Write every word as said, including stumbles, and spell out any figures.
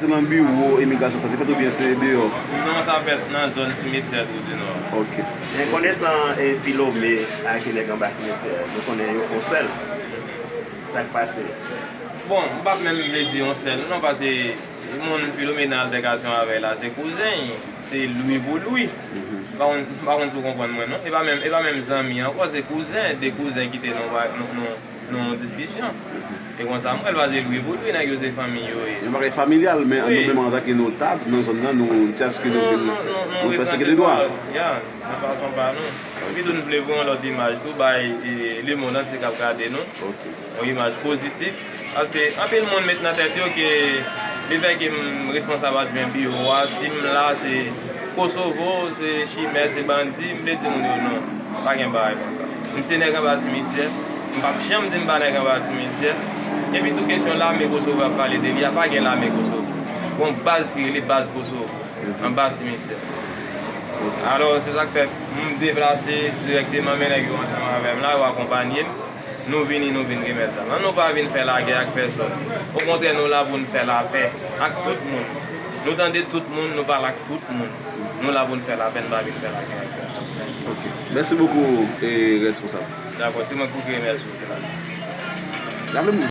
Se nan biwo imigrasyon sa te fèt oubyen se deyò? Non, sa fèt nan zòn Simetyè Twou di Nò. Ok. Men konesan e Filome ak nèg anba simetyè, nou konnen yo fon sèl. Sa k pase? Bon, m p ap menm vle di yon sèl non, paske moun Filome nan altèkasyon avè l la se kouzen, se lwi pou lwi. M pa konn m pa konn si w konprann mwen non. E pa menm, e pa menm zanmi ankò, se kouzen, de kouzen ki te nan yon, nan, nan yon diskisyon. E konsa m wè l, paske lwi pou lwi, nèg yo se fanmi yo ye. Yon bagay familyal, men Wi. Nou menm antanke notab nan zòn nan, nou di aske nou Non, vin non, non, non, nou fè replase seke de dwa. Pawòl. Ya, nan fason pa nou. Epi tou nou vle voye yon lòt imaj tou bay e, lemonn antye k ap gade nou. Ok. Yon imaj pozitif. Paske anpil moun met nan tèt yo ke lefètke m responsab adjwen biwo a, si m la se Kosovo, se chimè, se bandi, m vle di moun yo non. Pa gen bagay konsa. M se nèg anba simityè. M p ap janm di m pa nèg anba simityè. Epi tou kesyon lame Kosovo ap pale de li a, pa gen lame Kosovo. Gon baz ki rele baz Kosovo anba simityè. Alò, se sa k fè m deplase dirèkteman, men nèg yo ansanm avè m la, yo akonpanye m. Nou vini, nou vin remèt zam. An nou pa vin fè lagè ak pèsòn. Okontrè, nou la pou n fè lapè ak tout moun. Nou tande tout moun, nou pale ak tout moun. Nou la pou n fè lapè, n pa vin fè lagè ak pèsòn. Ok. Mèsi bokou, e, responsab. Dakò, se mwen ki remèsye w, jounalis. Raple m